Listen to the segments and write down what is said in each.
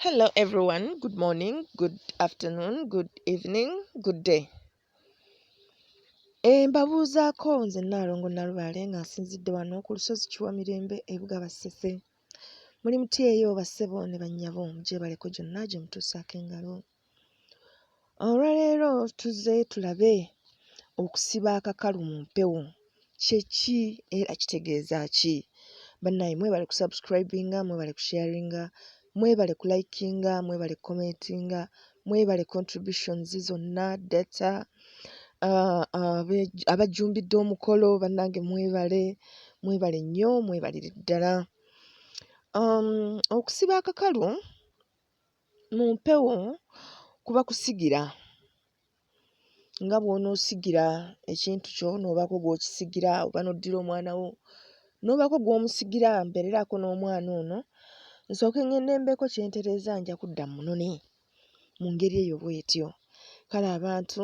Hello everyone, good morning, good afternoon, good evening, good day. Eh, mbabuuzaako nze Nnaalongo Nalubaale nga nsinzidde wano ku lusozi Kiwamirembe e Bugaba Ssese. Muli mutya eyo bassebo ne bannyabo mugyebaleko gyonna gye mutuusaako engalo. Olwaleero tuzze tulabe okusiba akakalu mu mpewo kye ki era kitegeeza ki? Bannaaye mwebale kusubscribinga, mwebale kusharinga, mwebale kulikinga, mwebale kucommentinga, mwebale contributions zonna, data, abajjumbidde omukolo bannange mwebale, mwebale nnyo mwebalire ddala. Okusiba akakalu mu mpewo kuba kusigira nga bw'onoosigira ekintu kyo n'obaako gw'okisigira oba n'oddira omwana wo n'obaako gw'omusigira mbeereraako n'omwana ono nsooke ŋŋende mbeeko kye ntereeza nja kudda mmunone mu ngeri eyo bw'etyo. Kale abantu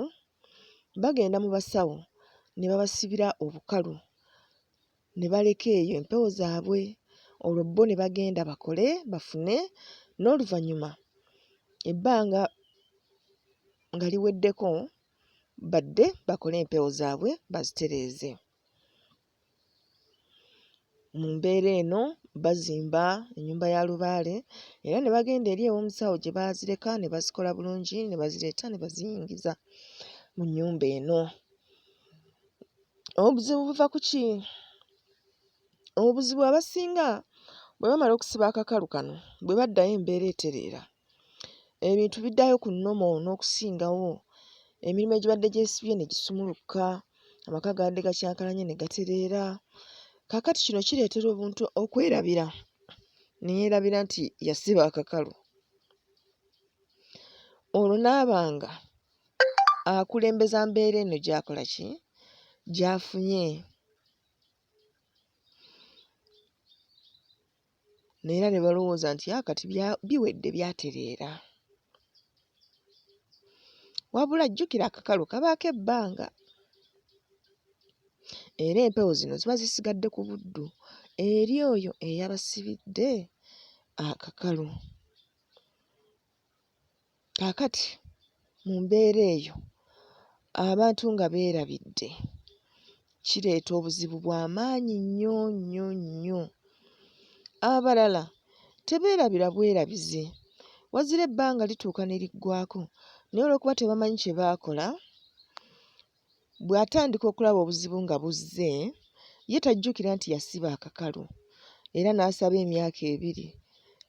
bagenda mu basawo ne babasibira obukalu ne baleka eyo empewo zaabwe olwo bo ne bagenda bakole bafune n'oluvannyuma ebbanga nga liweddeko badde bakole empewo zaabwe bazitereeze. Mu mbeera eno bazimba ennyumba ya lubaale era ne bagenda eri ew'omusawo gye baazireka ne bazikola bulungi ne bazireeta ne baziyingiza mu nnyumba eno. Obuzibu buva ku ki? Obuzibu abasinga bwe bamala okusiba akakalu kano bwe baddayo embeera etereera. Ebintu biddayo ku nnomo n'okusingawo. Emirimu egibadde gyesibye ne gisumulukuka, amaka gabadde gakyankalanye ne gatereera. Kaakati kino kireetera obuntu okwerabira ne yeerabira nti yasiba akakalu. Olwo n'aba nga akulembeza mbeera eno gy'akola ki? Gy'afunye. Era ne balowooza nti ah kati biwedde byatereera. Wabula jjukira akakalu kabaako ebbanga era empewo zino ziba zisigadde ku buddu eri oyo eyabasibidde akakalu. Kaakati mu mbeera eyo abantu nga beerabidde kireeta obuzibu bwa maanyi nnyo nnyo nnyo. Abalala tebeerabira bwerabizi wazira ebbanga lituuka ne liggwaako naye olw'okuba tebamanyi kye baakola, Bw'atandika okulaba obuzibu nga buzze, ye tajjukira nti yasiba akakalu era n'asaba emyaka ebiri.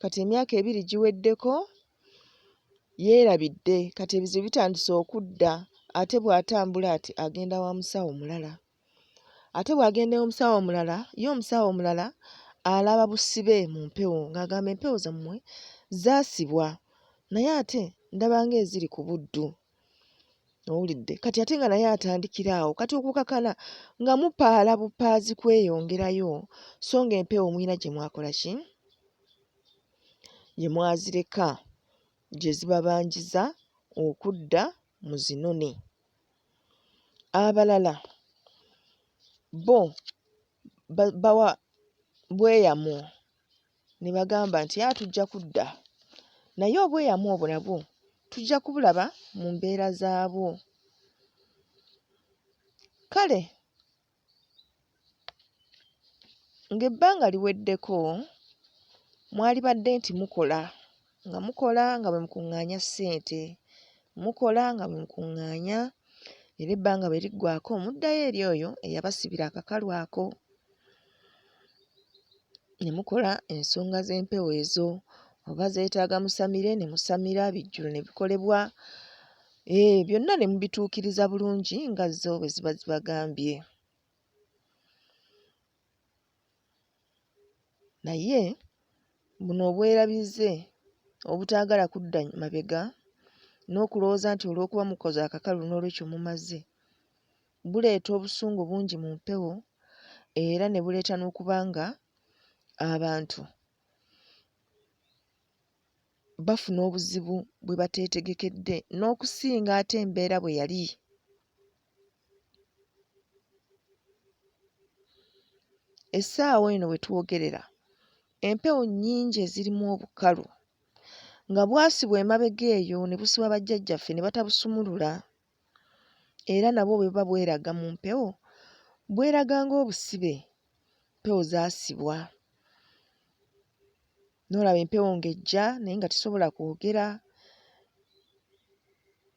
Kati emyaka ebiri giweddeko, yeerabidde kati ebizibu bitandise okudda ate bw'atambula ati agenda wa musawo mulala. Ate bw'agenda ew'omusawo omulala, ye omusawo omulala alaba busibe mu mpewo ng'agamba empewo zammwe zaasibwa naye ate ndaba ng'eziri ku buddu. Owulidde kati ate nga naye atandikira awo kati okukakana nga mupaala bupaazi kweyongerayo so nga empewo mulina gye mwakola ki gye mwazireka gye zibabanjiza okudda muzinone. Abalala bo bawa bweyamo ne bagamba nti a tujja kudda naye obweyamo obwo nabwo tujja kubulaba mu mbeera zaabwo. Kale ng'ebbanga liweddeko mwalibadde nti mukola nga mukola nga bwe mukuŋŋaanya ssente, mukola nga bwe mukuŋŋaanya era ebbanga bwe liggwaako muddayo eri oyo eyabasibira akakalu ako ne mukola ensonga z'empewo ezo oba zeetaaga musamire ne musamira, bijjulo ne bikolebwa, eeh byonna ne mubituukiriza bulungi nga zo bwe ziba zibagambye. Naye buno obwerabize obutaagala kudda mabega n'okulowooza nti olw'okuba mukoze akakalu n'olwekyo mumaze, buleeta obusungu bungi mu mpewo era ne buleeta n'okuba nga abantu bafuna obuzibu bwe bateetegekedde n'okusinga ate embeera bwe yali. Essaawa eno we twogerera empewo nnyingi ezirimu obukalu Nga bwasibwa emabega eyo ne busibwa bajjajjaffe ne batabusumulula era nabwo bwe buba bweraga mu mpewo bweraga ng'obusibe, mpewo zaasibwa. N'olaba empewo ng'ejja naye nga tesobola kwogera,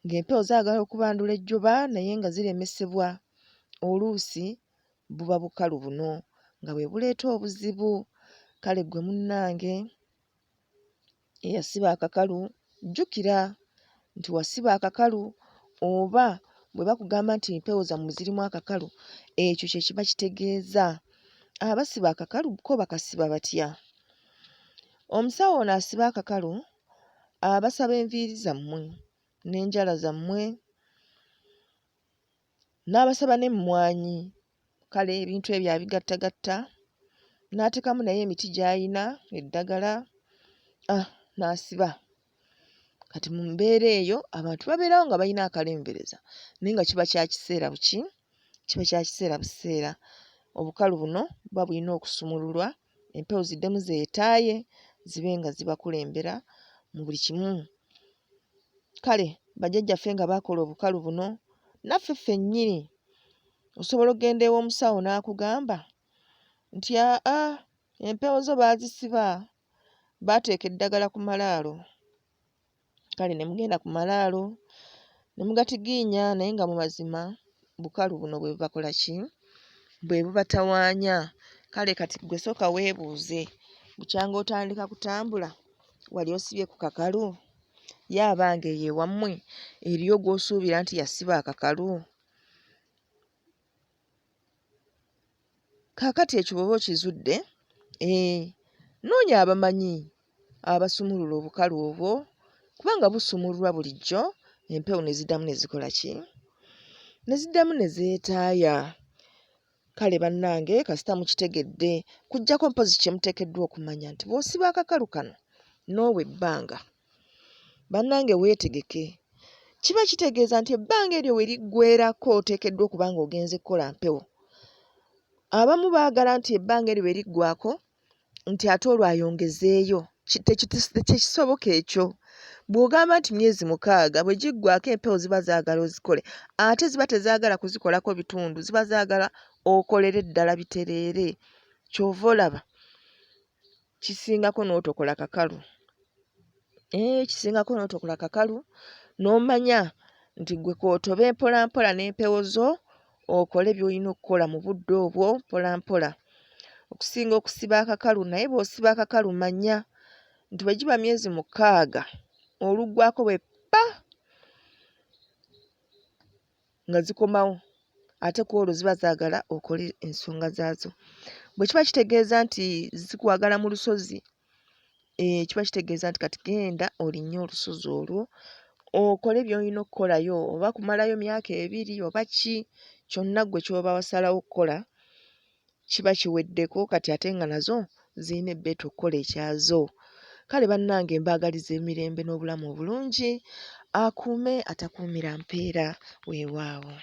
ng'empewo zaagala okubandula ejjoba naye nga ziremesebwa. Oluusi buba bukalu buno nga bwe buleeta obuzibu. Kale ggwe munnange eyasiba akakalu jjukira nti wasiba akakalu oba bwe bakugamba nti empewo zammwe zirimu akakalu ekyo kye kiba kitegeeza. Abasiba akakalu ko bakasiba batya? Omusawo ono asiba akakalu abasaba enviiri zammwe n'enjala zammwe n'abasaba n'emmwanyi kale ebintu ebyo abigattagatta n'ateekamu naye emiti gy'ayina eddagala ah n'asiba. Kati mu mbeera eyo abantu babeerawo nga balina akalembereza naye nga kiba kya kiseera buki kiba kya kiseera buseera. Obukalu buno buba bulina okusumululwa empewo ziddemu zeetaaye zibe nga zibakulembera mu buli kimu. Kale bajjajjaffe nga baakola obukalu buno naffe ffennyini osobola okugenda ew'omusawo n'akugamba nti aa empewo zo baazisiba baateeka eddagala ku malaalo. Kale ne mugenda ku malaalo ne mugatigiinya naye nga mu mazima bukalu buno bwe bubakola ki? Bwe bubatawaanya. Kale kati ggwe sooka weebuuze bukyanga otandika kutambula wali osibye ku kakalu? Ye abange eyo ewammwe eriyo gw'osuubira nti yasiba akakalu? Kaakati ekyo bw'oba okizudde, ee, noonya abamanyi abasumulula obukalu obwo kubanga busumululwa bulijjo empewo ne ziddamu ne zikola ki? Ne ziddamu ne zeetaaya. Kale bannange kasita mukitegedde kuggyako mpozzi kye muteekeddwa okumanya nti bw'osiba akakalu kano n'owa ebbanga bannange weetegeke kiba kitegeeza nti ebbanga eryo we liggweerako oteekeddwa okuba ng'ogenze kukola mpewo. Abamu baagala nti ebbanga eryo bwe liggwaako nti ate olwo ayongezeeyo. Tekisoboka ekyo. Bw'ogamba nti myezi mukaaga bwe giggwaako empewo ziba zaagala ozikole ate ziba tezaagala kuzikolako bitundu ziba zaagala okolere ddala bitereere. Ky'ova olaba kisingako n'otokola kakalu. Eeh kisingako n'otokola kakalu n'omanya nti ggwe k'otobe mpolampola n'empewo zo okole by'olina okukola mu budde obwo mpolampola okusinga okusiba akakalu naye bw'osiba akakalu manya nti bwe giba myezi mukaaga oluggwaako bwe ppa nga zikomawo ate ku olwo ziba zaagala okole ensonga zaazo. Bwe kiba kitegeeza nti zikwagala mu lusozi, eh, kiba kitegeeza nti kati genda olinnye olusozi olwo okole by'olina okukolayo oba kumalayo myaka ebiri oba ki kyonna ggwe ky'oba wasalawo okukola kiba kiweddeko kati ate nga nazo zirina ebbeetu okukola ekyazo. Kale bannange mbaagaliza emirembe n'obulamu obulungi, akuume atakuumira mpeera, weewaawo.